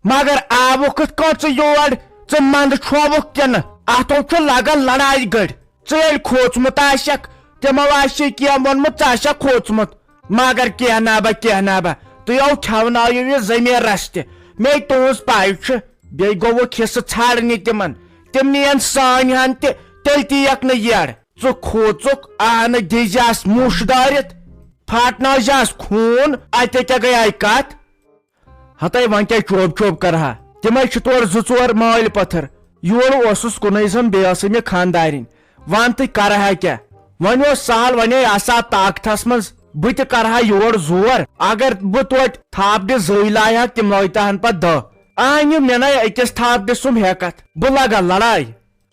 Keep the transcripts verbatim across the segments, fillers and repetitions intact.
مگر آوُکھ کِتھ کٔنۍ ژٕ یور؟ ژٕ منٛدٕ چھووُکھ کِنہٕ؟ اَتھو چھُ لگان لڑایہِ گٔڑۍ۔ ژٕ ییٚلہِ کھوژمُت آسٮ۪کھ، تِمو آسہِ کینٛہہ ووٚنمُت، ژٕ آسٮ۪کھ کھوژمُت۔ مگر کینٛہہ نا با، کینٛہہ نا با، تُہۍ یو کھٮ۪ونٲیِو یہِ ضمیٖرس تہِ۔ مے تُہٕنٛز پَے چھِ، بیٚیہِ گوٚوُکھ حصہٕ ژھانٛڈنہِ تِمن۔ تِم نِین سٲنۍ ہن تہِ، تیٚلہِ تہِ یِکھ نہٕ یَڑ۔ ژٕ کھوژُکھ، اہنہٕ دِزیس موٚش دٲرِتھ، پھاٹنٲوزیس خوٗن، اَتہِ کیٛاہ گٔیے کتھ؟ ہتے وۄنۍ کیٛاہ چوب چوب کرٕ ہا؟ تِمے چھِ تورٕ زٕ ژور مٲلۍ پٔتھٕر۔ یورٕ اوسُس کُنُے زوٚن، بیٚیہِ ٲسٕے مےٚ خانٛدارِنۍ۔ وَن تہٕ کرٕ ہا کیٛاہ؟ وۄنۍ اوس سہل، وۄنۍ آسہٕ ہا طاقتس منٛز۔ بہٕ تہِ کرٕ ہا یور زور۔ اگر بہٕ توتہِ تھاپہٕ ڈِ زٕے لایہِ ہا، تِم لٲگۍ تہن پتہٕ دَہ۔ آنہِ مےٚ نے أکِس تھاپہٕ ڈِ سُم ہٮ۪کتھ۔ بہٕ لگہٕ لڑایہِ۔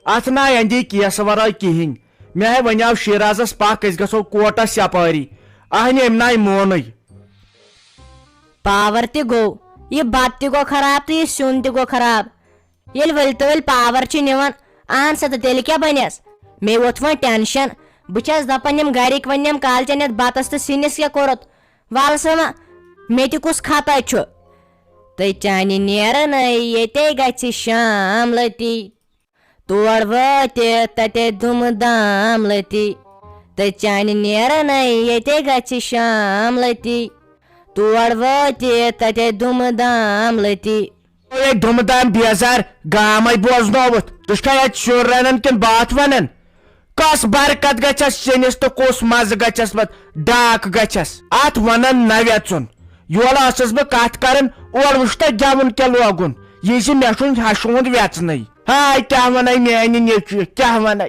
اتھ ناے اندی کیس ورٲے کِہینۍ۔ مےٚ ہے ونیاو شیرازس، پکھ أسۍ گژھو کوٹس یپٲری۔ اہنہِ أمۍ ناے مونٕے۔ پاور تہِ گوٚو، یہِ بتہٕ تہِ گوٚو خراب تہٕ یہِ سیُن تہِ گوٚو خراب۔ ییٚلہِ ؤلۍ تہٕ ؤلۍ پاور چھِ نِوان، اہن سا، تہٕ تیٚلہِ کیٛاہ بنیٚس؟ مےٚ ووٚتھ وۄنۍ ٹینشن۔ بہٕ چھَس دپان، یِم گرِکۍ وۄنۍ یِم کالچن یتھ بتس تہٕ سِنِس کیٛاہ کوٚرُتھ؟ ول سا وۄنۍ، مےٚ تہِ کُس خطا چھُ؟ تہٕ چانہِ نیرنے ییٚتے گژھِ شام لتی۔ تور وٲتِتھ تَتے دُمہٕ دام لٔتی، تہٕ چانہِ نیرَنَے ییٚتے گژھِ شام لٔتی۔ تور وٲتِتھ تَتے دُمہٕ دام لٔتی۔ اے دُمہٕ دام بیزار، گامَے بوزنووُتھ۔ ژٕ چھُکھا اَتہِ سیُن رَنان کِنہٕ باتھ وَنان؟ کۄس برکت گژھٮ۪س سِنِس تہٕ کُس مَزٕ گژھٮ۪س پَتہٕ ڈاکھ گژھٮ۪س؟ اَتھ وَنان نہ وٮ۪ژُن۔ یولہٕ ٲسٕس بہٕ کتھ کران، اورٕ وٕچھ تہ گٮ۪وُن کیٛاہ لوگُن، یہِ زِ مےٚ چھُنہٕ ہشہِ ہُنٛد وٮ۪ژنٕے۔ ہاے، کیٛاہ ونے میانہِ نیٚچوِ، کیٛاہ ونے؟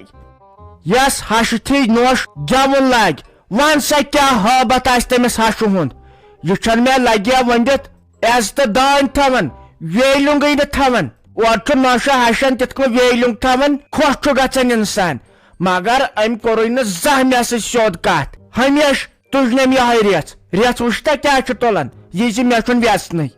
یس ہشہِ تھی نوش گٮ۪وُن لاگہِ، ون سا کیٛاہ ہٲبتھ آسہِ تٔمِس ہشہِ ہُنٛد؟ یہِ چھَنہٕ مےٚ لگیا ؤنِتھ عزتہٕ دٲنۍ تھاوان، ویلیُنگٕے نہٕ تھاوان۔ اورٕ چھُ نوشہِ ہشن تِتھ کٔنۍ ویلیُنگ تھاوان، خۄش چھُ گژھان انسان۔ مگر أمۍ کوٚرُے نہٕ زانٛہہ مےٚ سۭتۍ سیوٚد کتھ۔ ہمیشہٕ تُجنم یہے ریژھ، ریژھ وٕچھتہ کیٛاہ چھُ تُلان، یہِ زِ مےٚ چھُنہٕ وٮ۪ژنٕے۔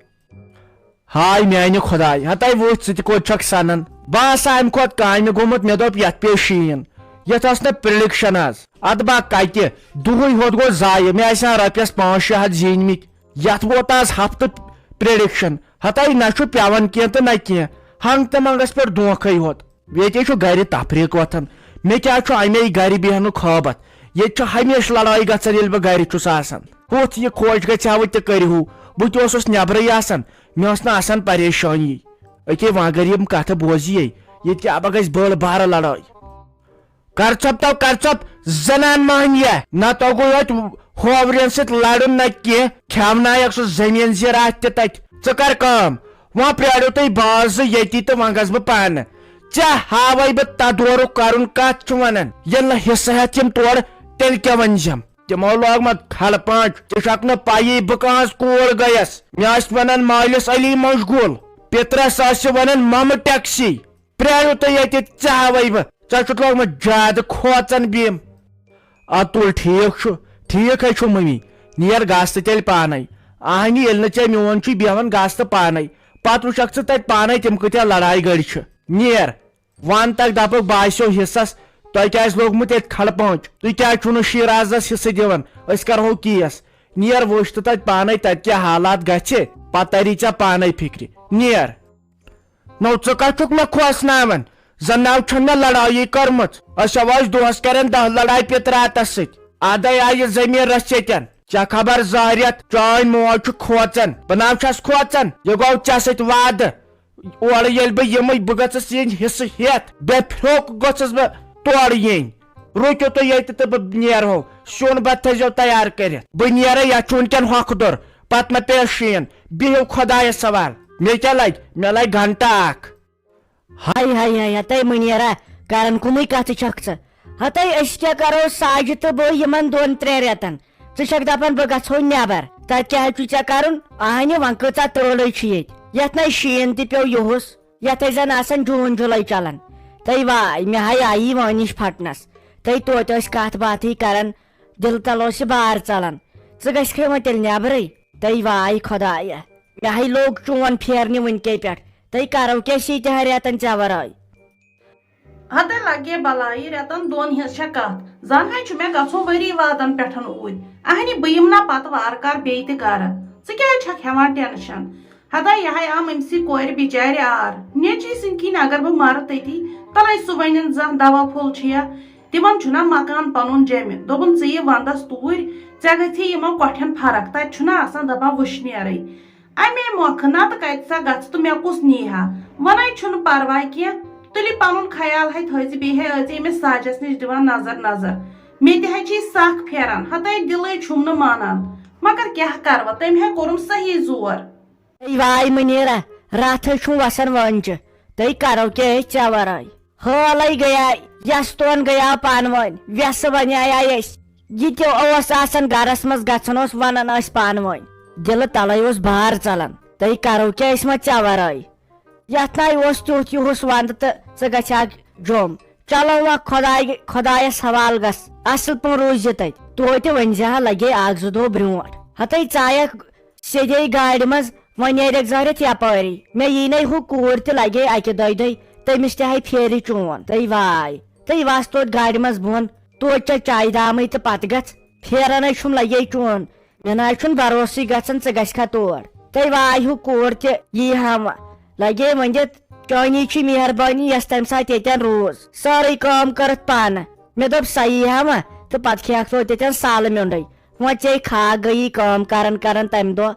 ہاے میانہِ خۄداے، ہتے وٕچھ ژٕ تہِ کوٚت چھکھ سنان۔ بہٕ آسہٕ امہِ کھۄتہٕ کامہِ گوٚمُت، مےٚ دوٚپ یتھ پیٚیہِ شیٖن۔ یتھ ٲس نہٕ prediction آز۔ ادٕ با کتہِ، دُہٕے ہوت گوٚو ضایع، مےٚ آسہِ ہا رۄپیس پانٛژھ شےٚ ہتھ زیٖنۍ مٕتۍ۔ یتھ ووت آز ہفتہٕ prediction، ہتے نہ چھُ پٮ۪وان کینٛہہ تہٕ نہ کینٛہہ، ہنگ تہٕ منگس پٮ۪ٹھ دھونکھے ہوت۔ ییٚتے چھُ گرِ تفریٖق وۄتھان۔ مےٚ کیٛاہ چھُ اَمے گرِ بیٚہنُک ہٲبتھ؟ ییٚتہِ چھُ ہمیشہٕ لڑٲے گژھان، ییٚلہِ بہٕ گرِ چھُس آسان۔ ہُتھ یہِ خۄش گژھِ ہا، وۄنۍ تہِ کٔرِہو۔ بہٕ تہِ اوسُس نٮ۪برٕے آسان، مےٚ ٲس نہٕ آسان پریشٲنی۔ أکے وۄنۍ اگر یِم کتھٕ بوزِ یے، ییٚتہِ کیٛاہ بہٕ گژھِ بٔڑ بارٕ لڑٲے۔ کرژھپ تو کرژھپ، زنان مہنیہ، نہ توٚگُے اَتہِ ہوورٮ۪ن سۭتۍ لڑُن نہ کینٛہہ، کھٮ۪ونایکھ سُہ زٔمیٖن زِراعت تہِ تتہِ۔ ژٕ کر کٲم، وۄنۍ پرٛارِو تُہۍ باز زٕ ییٚتی تہٕ وۄنۍ گژھٕ بہٕ پانہٕ۔ ژےٚ ہاوَے بہٕ تدورُک کرُن کتھ چھُ ونان۔ ییٚلہِ نہٕ حصہٕ ہٮ۪تھ یِم تورٕ، تیٚلہِ کیٛاہ ؤنۍ زٮ۪م؟ تِمو لوگ مےٚ کھلہٕ پانٛچ، ژےٚ چھکھ نہٕ پیی بہٕ کہنٛز کوٗر گٔیس۔ مےٚ ٲسۍ ونان مٲلِس علی مشغول، پِترس ٲسۍ ونان ممہٕ ٹیکسی۔ پرٛارِو تُہۍ ییٚتہِ، ژےٚ ہاوَے بہٕ، ژےٚ چھُتھ لوگمُت زیادٕ کھوژان بیم۔ اتُل، ٹھیٖک چھُ، ٹھیٖک ہے چھُ ممی، نیر گژھ تہٕ تیٚلہِ پانے۔ اہنہِ، ییٚلہِ نہٕ ژےٚ میون چھُے بیہوان، گژھ تہٕ پانے۔ پتہٕ وٕچھکھ ژٕ تتہِ پانے تِم کۭتیاہ لڑایہِ گٔڑۍ چھِ۔ نیر، ون تک دپکھ باسیو حصس، تۄہہِ کیازِ لوگمُت ییٚتہِ کھڑٕ پانٛچ؟ تُہۍ کیازِ چھُو نہٕ شیرازس حصہٕ دِوان؟ أسۍ کرہو case۔ نیر وٕچھ تہٕ تتہِ پانے تتہِ کیٛاہ حالات گژھِ، پتہٕ تری ژےٚ پانے فکرِ۔ نیر۔ نو ژٕ کتھ چھُکھ مےٚ کھوژناوان؟ زن ناو چھَنہٕ مےٚ لڑایی کٔرمٕژ۔ أسۍ ہاو ٲسۍ دۄہس کران دَہ لڑایہِ پِتراتس سۭتۍ۔ ادے آیہِ ضمیٖرس چیٚتٮ۪ن۔ ژےٚ خبر زہریت، چٲنۍ موج چھُ کھوژان۔ بہٕ ناو چھَس کھوژان؟ یہِ گوٚو ژےٚ سۭتۍ وعدٕ۔ اورٕ ییٚلہِ بہٕ یِمٕے، بہٕ گٔژھٕس یِہِنٛدۍ حصہٕ ہٮ۪تھ۔ بے پھرٛوک گٔژھٕس بہٕ تورٕ یِنۍ۔ رُکِو تُہۍ ییٚتہِ تہٕ بہٕ نیرہو۔ سیُن بتہٕ تھٲیزیو تیار کٔرِتھ۔ بہٕ نیرے، یتھ چھُ وٕنکٮ۪ن ہۄکھٕ دوٚر۔ پتہٕ مہ پیٚیہِ شیٖن۔ بِہِو خۄدایس حوال۔ مےٚ کیٛاہ لگہِ؟ مےٚ لگہِ گھنٹہٕ اکھ۔ ہاے ہاے ہاے ہاے، تۄہہِ مُنیرا، کران کُمٕے کتھٕ چھکھ ژٕ؟ ہتے أسۍ کیٛاہ کرو، ساجہِ تہٕ بہٕ یِمن دۄن ترٛٮ۪ن رٮ۪تن؟ ژٕ چھکھ دپان بہٕ گژھو نٮ۪بر، تتہِ کیٛاہ چھُے ژےٚ کرُن؟ اہنہِ، وۄنۍ کۭژاہ ترٲلٕے چھِ ییٚتہِ، یتھ نَے شیٖن تہِ پیوٚو یُہُس، یتھ ٲسۍ زن آسان جوٗن جُلے چلان۔ تہٕ واے، مےٚ ہاے آیی وٲنِج پھٹنس۔ تہٕ توتہِ ٲسۍ کتھ باتھٕے کران، دِلہٕ تل اوس یہِ بار ژلان۔ ژٕ گژھکھے وۄنۍ تیٚلہِ نٮ۪برٕے؟ تہٕ واے خۄدایا، مےٚ ہاے لوٚگ چون پھیرنہِ وٕنکے پٮ۪ٹھ۔ تہٕ کرو کیٛاہ أسۍ ییٖتیٛاہ رٮ۪تن ژےٚ ورٲے؟ ہتے لگے بلایی، رٮ۪تن دۄن ہٕنٛز چھےٚ کتھ۔ زن ہے چھُ مےٚ گژھُن ؤری وادن پٮ۪ٹھ اوٗرۍ۔ اہنہِ، بہٕ یِمہٕ نا پتہٕ وارٕ کارٕ بیٚیہِ تہِ گرٕ۔ ژٕ کیٛازِ چھکھ ہٮ۪وان ٹینشن؟ ہتا یہے آم أمۍ سٕے کورِ بِچارِ آر۔ نیٚچی سٕنٛدۍ کِنۍ اگر بہٕ مرٕ تٔتی، تلے سُہ ونن زانٛہہ دوا پھوٚل چھُیا؟ تِمن چھُنا مکان پنُن جمہِ۔ دوٚپُن، ژٕ یہِ ونٛدس توٗرۍ، ژےٚ گژھی یِمن کۄٹھٮ۪ن فرق، تتہِ چھُنا آسان دپان وٕشنیرٕے۔ امے مۄکھٕ نتہٕ کتہِ سا گژھٕ تہٕ مےٚ کُس نیٖہا؟ ونے چھُنہٕ پرواے کینٛہہ، تُلہِ پنُن خیال ہے تھٲیزِ، بیٚیہِ ہے ٲسۍ أمِس ساجس نِش دِوان نظر نظر۔ مےٚ تہِ ہے چھے سکھ پھیران، ہتے دِلٕے چھُم نہٕ مانان۔ مگر کیٛاہ کرٕ وۄنۍ، تٔمۍ ہے کوٚرُم صحیح زور۔ ہے واے منیرا، راتھے چھُم وسان وٲنجہِ، تُہۍ کرو کیٛاہ أسۍ ژےٚ ورٲے؟ حالے گٔیے، یس تون گٔیاو پانہٕ ؤنۍ، وٮ۪سہٕ بنیایے أسۍ۔ یہِ تہِ اوس آسان گرس منٛز گژھان اوس ونان ٲسۍ پانہٕ ؤنۍ، دِلہٕ تلے اوس بار ژلان، تُہۍ کرو کیٛاہ أسۍ وۄنۍ ژےٚ ورٲے؟ یتھ ناے اوس تیُتھ یُہُس ونٛدٕ تہٕ ژٕ گژھکھ جوٚم۔ چلو وۄنۍ خۄداے، خۄدایس حوالہٕ گژھ، اصل پٲٹھۍ روٗزِ تتہِ۔ توتہِ ؤنۍ زِ ہا لگے اکھ زٕ دۄہ برونٛٹھ۔ ہتے ژایکھ سیٚدے گاڑِ منٛز، وۄنۍ نیرکھ زہرتھ یپٲری۔ مےٚ یی نے ہُہ کوٗر تہِ لگے اکہِ دۄیہِ دۄہہِ، تٔمِس تہِ ہاے پھیرِ چون۔ تٔے واے، تٔے وس توتہِ گاڑِ منٛز بۄن، توتہِ چے چایہِ دامٕے تہٕ پتہٕ گژھ۔ پھیرنے چھُم لگے چون۔ مےٚ نہ حظ چھُنہٕ بھروسٕے گژھان ژٕ گژھکھا تور۔ تٔے واے ہُہ کوٗر تہِ یی ہا وۄنۍ۔ لگے ؤنِتھ، چٲنی چھِ مہربٲنی یۄس تمہِ ساتہٕ ییٚتٮ۪ن روٗز۔ سٲرٕے کٲم کٔرٕتھ پانہٕ۔ مےٚ دوٚپ سۄ یی ہا وۄنۍ تہٕ پتہٕ کھیٚکھ ژٕ تتٮ۪ن سالہٕ میوٚنڈٕے۔ وۄنۍ ژے کھاکھ گٔیی کٲم کران کران تمہِ دۄہ۔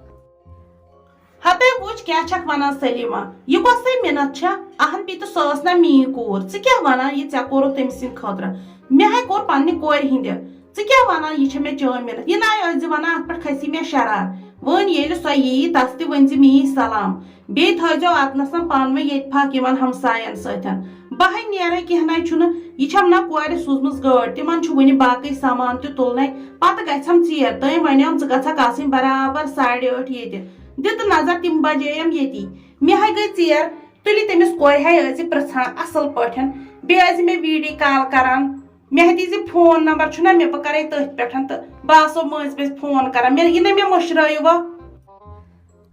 ہتے وٕچھ کیٛاہ چھکھ ونان سلیمہ، یہِ کۄس سٕے مِنت چھےٚ؟ اہن پیٚیہِ تہٕ سۄ ٲس نہ میٛٲنۍ کوٗر، ژٕ کیٛاہ ونان یہِ ژےٚ کوٚرُتھ تٔمۍ سٕنٛدِ خٲطرٕ؟ مےٚ ہے کوٚر پننہِ کورِ ہِنٛدِ۔ ژٕ کیٛاہ ونان یہِ چھےٚ مےٚ چٲنۍ مِنت؟ یہِ نہ ٲسۍ زِ ونان اتھ پٮ۪ٹھ کھسی مےٚ شرار۔ وۄنۍ ییٚلہِ سۄ ییہِ تس تہِ ؤنۍ زِ میٛٲنۍ سلام۔ بیٚیہِ تھٲیزیو اتنس پانہٕ ؤنۍ ییٚتہِ پھکھ یِمن ہمساین سۭتۍ۔ بہٕ ہے نیرے کینٛہہ نَے چھُنہٕ، یہِ چھَم نہ کورِ سوٗزمٕژ گٲڑۍ، تِمن چھُ وُنہِ باقٕے سامان تہِ تُلنَے، پتہٕ گژھٮ۪م ژیر۔ تٔمۍ وَنیوم، ژٕ گژھکھ آسٕنۍ برابر ساڑِ ٲٹھ ییٚتہِ۔ دِ تہٕ نظر، تِم بجییَم ییٚتی۔ مےٚ ہے گٔے ژیر، تُلہِ تٔمِس کورِ ہے ٲسۍ زِ پرٛژھان اَصٕل پٲٹھۍ، بیٚیہِ ٲسۍ زِ مےٚ ویٖڈیو کال کران۔ مےٚ ہے دیٖزِ فون نمبر چھُنہ، مےٚ بہٕ کرے تٔتھۍ پٮ۪ٹھ تہٕ بہٕ آسو مٔنٛزۍ مٔنٛزۍ فون کران، مےٚ یہِ نہ مےٚ مٔشرٲیِو وۄنۍ۔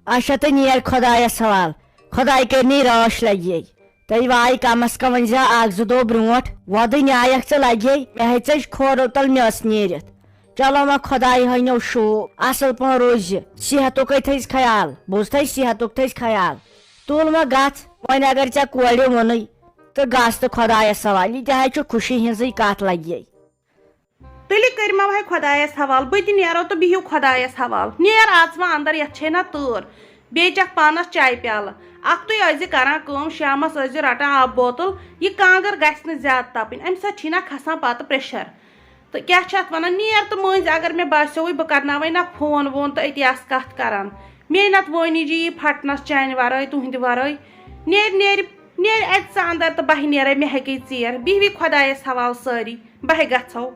اچھا تہٕ نیر خۄدایس حوال، خۄداے کرنی رٲچھ لگہِ۔ تہٕ واے کم از کم ؤنۍ زِ اکھ زٕ دۄہ برونٛٹھ، وۄدٕنۍ آیکھ ژٕ لگے، مےٚ ہے ژٔج کھورو تل مےٚ ٲس نیٖرِتھ۔ چلو وۄنۍ خۄداے ہٲینو شوٗب، اصل پٲٹھۍ روٗزِ، صحتُک ہے تھٲیزِ خیال، بوٗزتھے صحتُک تھٲیزِ خیال۔ تُل وۄنۍ گژھ، وۄنۍ اگر ژےٚ کورِ ووٚنُے تہٕ گژھ تہٕ خۄدایس حوالہٕ، یہِ تہِ حظ چھُ خوشی ہٕنٛزٕے کتھ لگے۔ تیٚلہِ کٔرۍ مو ہے خۄدایس حوالہٕ، بہٕ تہِ نیرو تہٕ بِہِو خۄدایس حوالہٕ۔ نیر اژ وۄنۍ اندر، یتھ چھے نہ تۭر۔ بیٚیہِ چکھ پانس چایہِ پیالہٕ۔ اکھتُے ٲسۍ زِ کران کٲم، شامس ٲسۍ زِ رٹان آبہٕ بوتل۔ یہِ کانٛگٕر گژھِ نہٕ زیادٕ تپٕنۍ، امہِ سۭتۍ چھی نہ کھسان پتہٕ پریشر۔ تہٕ کیٛاہ چھِ اتھ ونان، نیر تہٕ مٔنٛزۍ اگر مےٚ باسیووُے بہٕ کرناوے نہ فون وون تہٕ أتی آسہٕ کتھ کران۔ میٲنۍ اتھ وٲنی جی یی پھٹنس چانہِ ورٲے، تُہنٛدِ ورٲے۔ نیر، نیر، نیر اتہِ ژٕ اندر تہٕ بہٕ نیرے، مےٚ ہیٚکے ژیر۔ بِہوی خۄدایس حوالہٕ سٲری، بہٕ گژھو۔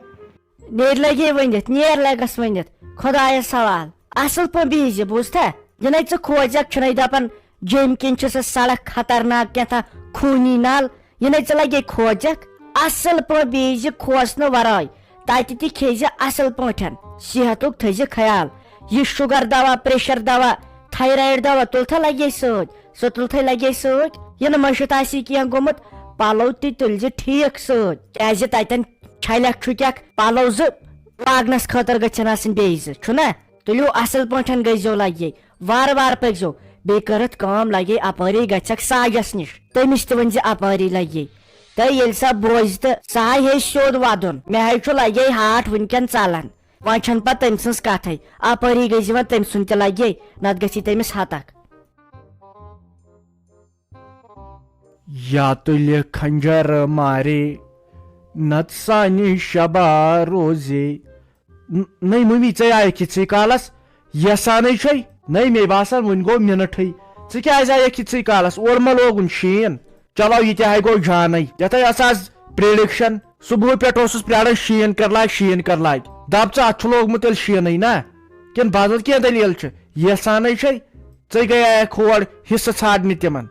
نیر لگے ؤنِتھ، نیر لگس ؤنِتھ، خۄدایس حوال۔ اصل پٲٹھۍ بِہزِ، بوٗزتھا؟ یہِ نے ژٕ کھوژکھ، چھُنے دپان، جیٚمۍ کِنۍ چھِ سۄ سڑک خطرناک کینٛہہ تام، خوٗنی نل۔ یہِ نے ژٕ لگے کھوژکھ۔ اصل پٲٹھۍ بِہزِ کھوژنہٕ ورٲے۔ تتہِ تہِ کھیزِ اصل پٲٹھۍ۔ صحتُک تھٲیزِ خیال۔ یہِ شُگر دوا، پریشر دوا، تھایرایڈ دوا تُلتھا لگے سۭتۍ۔ سُہ تُلتھے لگے سۭتۍ۔ یہِ نہٕ مٔشِتھ آسی کینٛہہ گوٚمُت، پلو تہِ تُلزِ ٹھیٖک سۭتۍ۔ کیازِ تتٮ۪ن چھلکھ چھُکھ پلو زٕ، لاگنس خٲطرٕ گژھن آسٕنۍ بیٚیہِ زٕ، چھُنا؟ تُلِو اصل پٲٹھۍ گٔژھزیو لگے، وارٕ وارٕ پٔکزیو۔ بیٚیہِ کٔرٕتھ کٲم، لگے اپٲری گژھکھ ساجس نِش، تٔمِس تہِ ؤنزِ اپٲری لگے۔ تہٕ ییٚلہِ سۄ بوزِ تہٕ سۄ ہاے ہیٚچھ سیوٚد ودُن، مےٚ ہاے چھُ لگے ہارٹ وٕنکٮ۪ن ژلان۔ وۄنۍ چھنہٕ پتہٕ تٔمۍ سٕنٛز کتھے، اپٲری گٔژھزِ وۄنۍ تٔمۍ سُنٛد تہِ لگے، نتہٕ گژھی تٔمِس ہتکھ۔ یا تُلہِ خنجر مارے، نت سانہِ شبا روزے۔ ن-، نٔے مُمی، ژے آیکھ یِژھٕے کالس؟ یژھانے چھے؟ نٔے، مےٚ باسان وُنہِ گوٚو مِنٹھٕے۔ ژٕ کیازِ آیکھ یِژھٕے کالس؟ اورٕ ما لوگُن شیٖن؟ چلو، یہِ تہِ ہاے گوٚو جانٕے۔ یتھے ٲس آز prediction، صبحہٕ پٮ۪ٹھ اوسُس پرٛاران شیٖن کر لاگہِ، شیٖن کر لاگہِ۔ دپ ژٕ، اتھ چھُ لوگمُت تیٚلہِ شیٖنٕے نا؟ کِنہٕ بدل کینٛہہ دٔلیٖل چھِ؟ یژھانے چھے؟ ژٕے گٔیایکھ ہور حصہٕ ژھانڈنہِ تِمن۔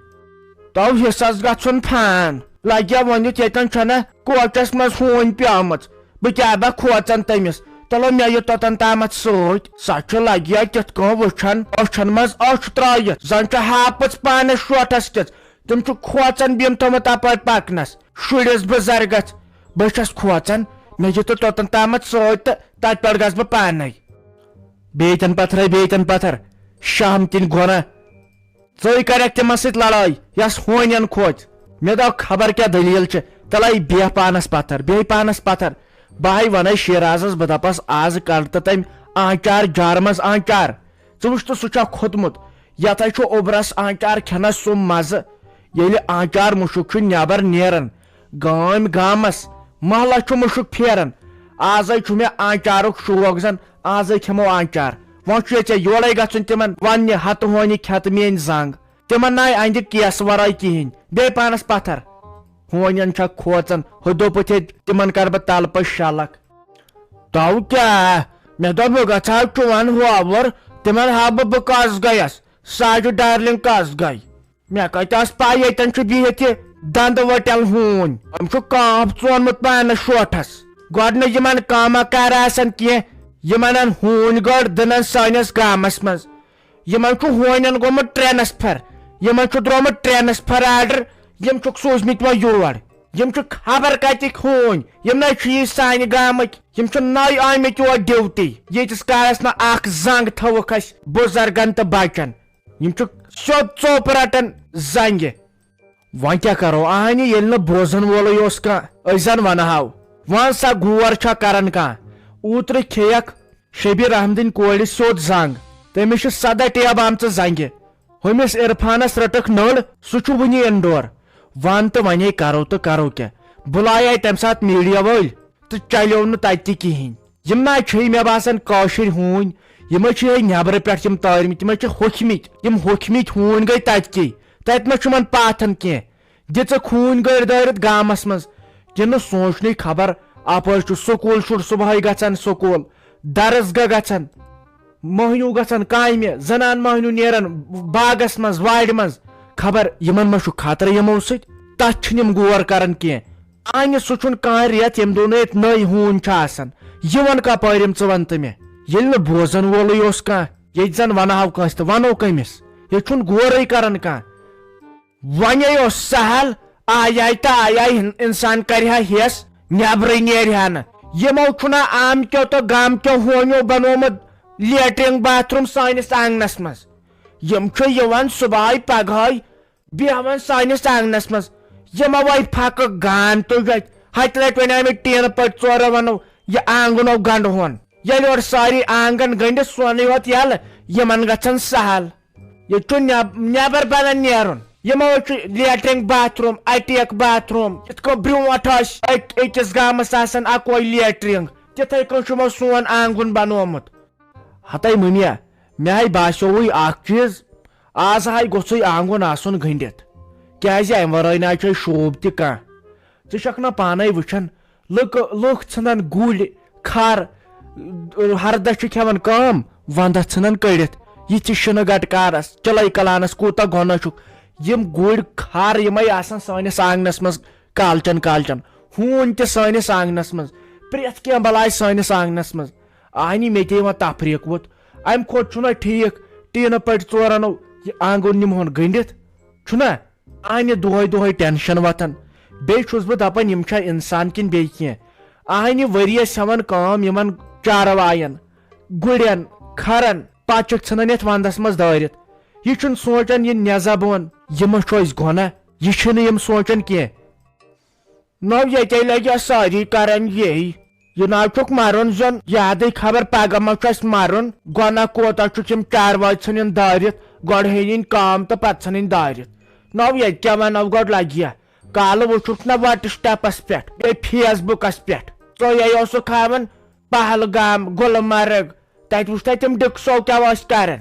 تو حصس گژھُن پھان۔ لگیا ؤنِتھ، ییٚتٮ۪ن چھنہ کوچس منٛز ہوٗنۍ پیٲمٕژ۔ بہٕ کیٛاہ با کھوژن تٔمِس؟ تلو مےٚ یہِ توٚتن تامتھ سۭتۍ۔ سۄ چھِ لگیا تِتھ کٔنۍ وٕچھان، أچھن منٛز أچھ ترٲیِتھ، زن چھِ ہاپٕژ پانس شوٹھس کِژ۔ تِم چھِ کھوژان بِم تھوٚمُت اپٲرۍ پکنس۔ شُرِس بہٕ زرگژھ۔ بہٕ چھس کھوژان، مےٚ یہِ تہٕ توٚتن تامتھ سۭتۍ تہٕ تتہِ پٮ۪ٹھ گژھٕ بہٕ پانے۔ بیٚیہِ تن پتھرے، بیٚیہِ تن پتھر۔ شام کِنۍ گۄنہ۔ ژٕے کرکھ تِمن سۭتۍ لڑٲے، یس ہونٮ۪ن کھوژ۔ مےٚ دوٚپ، خبر کیٛاہ دٔلیٖل چھِ، تیٚلے بیٚہہ پانس پتھر، بیٚہہ پانس پتھر۔ بہٕ ہاے ونَے شیرازس، بہٕ دپس، آز کڑ تہٕ تٔمۍ آنچار جارٕ منٛز آنچار۔ ژٕ وٕچھ تہٕ، سُہ چھا کھوٚتمُت؟ یتھ ہا چھُ اوٚبرس آنچار کھٮ۪نس سُہ مزٕ، ییٚلہِ آنچار مُشُک چھُ نٮ۪بر نیران۔ گٲمۍ گامس، محلس چھُ مُشُک پھیران۔ آزے چھُ مےٚ آنچارُک شوق زن، آزے کھٮ۪مو آنچار۔ وۄنۍ چھُ ژےٚ یورے گژھُن تِمن وننہِ، ہتہٕ ہونہِ کھٮ۪تہٕ میٲنۍ زنگ۔ تِمن ناے اندِ کیس ورٲے کِہینۍ، بیٚیہِ پانس پتھر۔ ہونٮ۪ن چھا کھوژان، ہُہ دوٚپُتھ ہے، تِمن کرٕ بہٕ تلہٕ پٔتۍ شلکھ۔ تو کیٛاہ؟ مےٚ دوٚپ، بہٕ گژھٕ ہا چون ہووُر، تِمن ہاوٕ بہٕ، بہٕ کس گٔیس، ساجہِ ڈارلنگ کس گٔے؟ مےٚ کتہِ ٲس پَے ییٚتٮ۪ن چھُ بِہِتھ یہِ دندٕ ؤٹٮ۪ل ہوٗن؟ أمۍ چھُ کانٛپ ژونمُت پانس شوٹھس۔ گۄڈٕ نہٕ یِمن کامہ کار آسان کینٛہہ، یِمن ان ہوٗنۍ گٔر دٕنن سٲنِس گامس منٛز۔ یِمن چھُ ہونٮ۪ن گوٚمُت ٹرانسفر، یِمن چھُ درٛامُت ٹرانسفر آرڈر، یِم چھُکھ سوٗزمٕتۍ وۄنۍ یور۔ یِم چھِ خبر کتِکۍ ہوٗنۍ، یِم نَے چھِ یہِ سانہِ گامٕکۍ، یِم چھِ نَے آمٕتۍ یور ڈیوٹی۔ ییٖتِس کالس نہٕ اکھ زنگ تھٲوٕکھ اَسہِ بُزرگن تہٕ بچن، یِم چھِ سیوٚد ژوٚپ رٹان زنگہِ۔ وۄنۍ کیٛاہ کرو؟ اہنہِ، ییٚلہِ نہٕ بوزن وولٕے اوس کانٛہہ، أسۍ زن ونہٕ ہاو۔ وَن سا، گور چھا کران کانٛہہ؟ اوٗترٕ کھیٚیکھ شبیر احمدٕنۍ کورِ سیوٚد زنگ، تٔمِس چھِ سدہ ٹیب آمژٕ زنگہِ۔ ہُمِس عرفانس رٔٹٕکھ نٔڑ، سُہ چھُ وُنہِ انڈور۔ وَن تہٕ وَنے کرو تہٕ کرو کیٛاہ؟ بُلایے تَمہِ ساتہٕ میٖڈیا وٲلۍ تہٕ چلیو نہٕ تَتہِ تہِ کِہیٖنۍ۔ یِم نہ چھے مےٚ باسان کٲشِرۍ ہوٗنۍ، یِمے چھِ ہے نٮ۪برٕ پٮ۪ٹھ یِم تٲرمٕتۍ، تِمے چھِ ہوٚکھمٕتۍ۔ یِم ہوٚکھمٕتۍ ہوٗنۍ گٔے تَتہِ کی، تَتہِ ما چھُ یِمن پاتھن کینٛہہ؟ دِژٕکھ ہوٗنۍ گٔرۍ دٲرِتھ گامس منٛز، کِنہٕ سونٛچنٕے خبر، اپٲرۍ چھُ سکوٗل شُر صبحٲے گژھان سکوٗل، درس گاہ گژھان، مٔہنیوٗ گژھان کامہِ، زنان مٔہنیوٗ نیران باغس منٛز، وارِ منٛز۔ خبر یِمن ما چھُ خطرٕ یِمو سۭتۍ؟ تتھ چھِنہٕ یِم غور کران کینٛہہ۔ آنہِ سُہ چھُنہٕ کانٛہہ رٮ۪تھ ییٚمہِ دۄہ نہٕ ییٚتہِ نٔوۍ ہوٗنۍ چھِ آسان۔ یہِ وَن کپٲرۍ یِم، ژٕ وَن تہٕ مےٚ۔ ییٚلہِ نہٕ بوزن وولٕے اوس کانٛہہ، ییٚتہِ زن ونہٕ ہاو کٲنٛسہِ تہٕ ونو کٔمِس؟ ییٚتہِ چھُنہٕ غورٕے کران کانٛہہ۔ وۄنۍ اوس سہل، آیہِ آیہِ تہٕ آیہِ آیہِ، ہن-، انسان کرِ ہا ہیس، نیبرٕے نیرِ ہا نہٕ۔ یِمو چھُنہ آمکیو تہٕ گامکیو ہونیو بنومُت لیٹرین باتھ روم سٲنِس آنگنس منٛز۔ یِم چھِ یِوان صبحٲے پگہٲے بیہوان سٲنِس آنگنس منٛز۔ یِمو آیہِ پھکہٕ گان تُج اَتہِ۔ ہتہِ لٹہِ ونے مےٚ ٹیٖنہٕ پٔٹۍ ژورو ونو، یہِ آنگن اوو گنڈٕ ہون۔ ییٚلہِ اورٕ سٲری آنگن گٔنڈِتھ سونٕے ہوت یلہٕ، یِمن گژھن سہل۔ ییٚتہِ چھُ نٮ۪ب-، نٮ۪بر بنان نیرُن۔ یِمو چھُ latrine bath room, attack bath room, یِتھ کٔنۍ برونٛٹھ ٲسۍ أکۍ-، أکِس گامس آسان اکوے لیٹرین، تِتھے کٔنۍ چھُ یِمو سون آنگُن بنومُت۔ ہتے مُنیا، مےٚ ہاے باسیووُے اکھ چیٖز، آز ہاے گوٚژھُے آنگُن آسُن گٔنڈِتھ، کیازِ امہِ ورٲے نہ چھُ شوٗب تہِ کانٛہہ۔ ژٕ چھکھ نہ پانے وٕچھان، لُکہٕ، لُکھ ژھٕنان گُرۍ، کھر، ہردس چھِ کھٮ۪وان کٲم، ونٛدس ژھٕنان کٔڑِتھ۔ یہِ تہِ چھُنہٕ گٹہٕ کارس، چلے کلانس کوٗتاہ گۄناہ چھُکھ۔ یِم گُرۍ، کھر، یِمے آسان سٲنِس آنگنس منٛز کالچن کالچن، ہوٗنۍ تہِ سٲنِس آنگنس منٛز، پرٛٮ۪تھ کینٛہہ بلاے سٲنِس آنگنس منٛز۔ آہنی مےٚ تہِ یِوان تفریٖق ووٚت، امہِ کھۄتہٕ چھُنہ ٹھیٖک ٹیٖنہٕ پٔٹۍ ژورن یہِ آنگُن نِمہون گٔنڈِتھ، چھُنہ؟ آنہِ دۄہے دۄہے ٹینشن وۄتھان۔ بیٚیہِ چھُس بہٕ دپان، یِم چھا انسان کِنہٕ بیٚیہِ کینٛہہ؟ آنہِ ؤریس ہٮ۪وان کٲم یِمن چاروایَن، گُرٮ۪ن، کھرن، پتہٕ چھِکھ ژھٕنان یتھ ونٛدس منٛز دٲرِتھ۔ یہِ چھُنہٕ سونٛچان، یہِ نٮ۪زبون، یہِ ما چھُ اَسہِ گۄناہ؟ یہِ چھِنہٕ یِم سونٛچان کینٛہہ۔ نو ییٚتے لگہِ سٲری کران یی۔ یہِ ناو چھُکھ مرُن زیُن، یادٕے خبر پگاہ ما چھُ اَسہِ مرُن۔ گۄناہ کوتاہ چھُکھ یِم چاروٲے ژھٕنٕنۍ دٲرِتھ، گۄڈٕ ہیٚنٕنۍ کٲم تہٕ پتہٕ ژھٕنٕنۍ دٲرِتھ۔ نو ییٚتہِ کیٛاہ ونو گۄڈٕ لگہِ ہا۔ کالہٕ وُچھُکھ نہ WhatsApp-س پٮ۪ٹھ، بیٚیہِ Facebook-س پٮ۪ٹھ۔ ژوٚیے اوسُکھ ہاوان پہلگام، گُلمرگ، تتہِ وُچھ تۄہہِ تِم ڈِکسو کیٛاہ ٲسۍ کران۔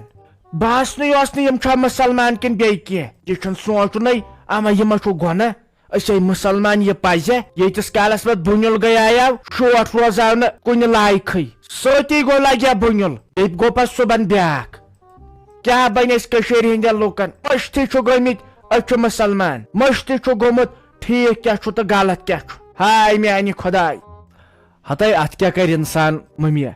باسنٕے اوس نہٕ یِم چھا مُسلمان کِنہٕ بیٚیہِ کینٛہہ۔ یہِ چھُنہٕ سونٛچُنٕے، اما یہِ ما چھُ گۄناہ؟ أسۍ ہے مُسلمان، یہِ پزِ۔ ییٖتِس کالس پتہٕ بُنیُل گٔیایو، شوٹھ روزاو نہٕ کُنہِ لایقٕے۔ سۭتی گوٚو لگیا بُنیُل، بیٚیہِ گوٚو پتہٕ صُبحن بیٛاکھ۔ کیٛاہ بنہِ اَسہِ کٔشیٖرِ ہٕنٛدٮ۪ن لوٗکن؟ مٔشتٕے چھُ گٔمٕتۍ، أسۍ چھِ مُسلمان۔ مٔشتٕے چھُ گوٚمُت، ٹھیٖک کیٛاہ چھُ تہٕ غلط کیٛاہ چھُ۔ ہاے میٛانہِ خۄداے۔ ہتے اتھ کیٛاہ کرِ انسان مٔمیا؟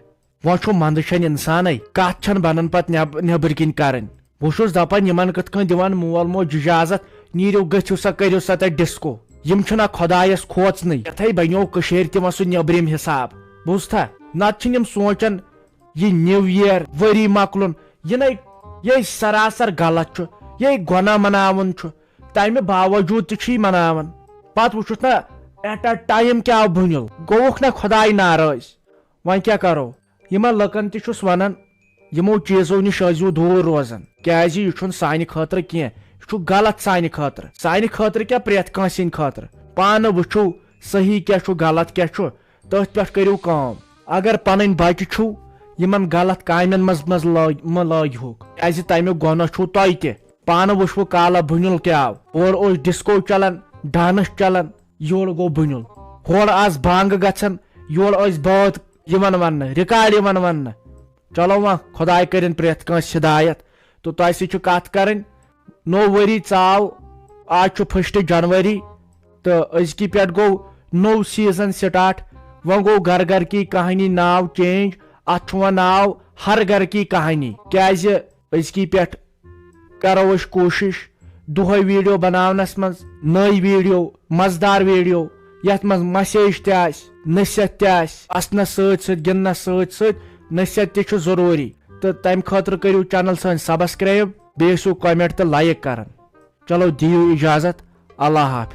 وۄنۍ چھُ منٛدٕ چھَنہٕ اِنسانَے، کَتھ چھَنہٕ بَنان پَتہٕ نٮ۪ب-، نیٚبٕرۍ کِنۍ کَرٕنۍ۔ وۄنۍ چھُس دَپان، یِمَن کِتھ کٔنۍ دِوان مول موج اِجازت، نیٖرِو گٔژھِو سا، کٔرِو سا تَتہِ ڈِسکو۔ یِم چھِنہ خۄدایَس کھوژنٕے۔ یِتھَے بَنیو کٔشیٖرِ تہِ وۄنۍ سُہ نیٚبرِم حِساب۔ بوٗزتھا؟ نَتہٕ چھِنہٕ یِم سونٛچان، یہِ نیو ییر، ؤری مۄکلُن، یہِ نے، یہِ سراسر غلط چھُ۔ یے گۄناہ مناوان چھُ، تمہِ باوجود تہِ چھُ یہِ مناوان۔ پتہٕ وٕچھُتھ نہ at a time کیٛاہ بُنیُل، گوٚوُکھ نہ خۄداے ناراض۔ وۄنۍ کیٛاہ کرو؟ یِمن لُکن تہِ چھُس ونان، یِمو چیٖزو نِش ٲسۍزیو دوٗر روزان، کیٛازِ یہِ چھُنہٕ سانہِ خٲطرٕ کینٛہہ، یہِ چھُ غلط سانہِ خٲطرٕ، سانہِ خٲطرٕ کیٛاہ، پرٛٮ۪تھ کٲنٛسہِ ہٕنٛدِ خٲطرٕ۔ پانہٕ وٕچھِو صحیح کیٛاہ چھُ، غلط کیٛاہ چھُ، تٔتھۍ پٮ۪ٹھ کٔرِو کٲم۔ اگر پنٕنۍ بچہِ چھُو، یِمن غلط کامٮ۪ن منٛز، منٛز لٲگۍ-، مہ لٲگۍ ہوکھ، کیٛازِ تمیُک گۄناہ چھُو تۄہہِ تہِ۔ پانہٕ وٕچھوٕ کالہ بُنیُل کیٛاہ آو۔ اورٕ اوس ڈسکو چلان، ڈانس چلان، یورٕ گوٚو بُنیُل۔ ہورٕ آس بانگہٕ گژھان، یورٕ ٲسۍ بٲتھ یِوان وننہٕ، ریکارڈ یِوان وننہٕ۔ چلو وۄنۍ خۄداے کٔرِن پرٛٮ۪تھ کٲنٛسہِ ہدایت۔ تہٕ تۄہہِ سۭتۍ چھُ کتھ کرٕنۍ۔ نوٚو ؤری ژاو، آز چھُ فسٹ جنوری، تہٕ أزکی پٮ۪ٹھ گوٚو نوٚو سیزن سٹارٹ۔ وۄنۍ گوٚو گھر گھر کی کہانی ناو چینج، اتھ چھُ وۄنۍ ناو ہر گھر کی کہانی۔ کیازِ أزکی پٮ۪ٹھ کرو أسۍ کوٗشِش دۄہے ویڈیو بناونس منٛز، نٔے ویڈیو، مزٕدار ویڈیو، یتھ منٛز مسیج تہِ آسہِ، نصیحت تہِ آسہِ، اسنس سۭتۍ سۭتۍ، گِنٛدنس سۭتۍ سۭتۍ نصیحت تہِ چھُ ضروٗری۔ تہٕ تمہِ خٲطرٕ کٔرِو چینل سٲنۍ سبسکرایب، بیٚیہِ ٲسِو کمنٹ تہٕ لایک کران۔ چلو دِیِو اجازت، اللہ حافظ۔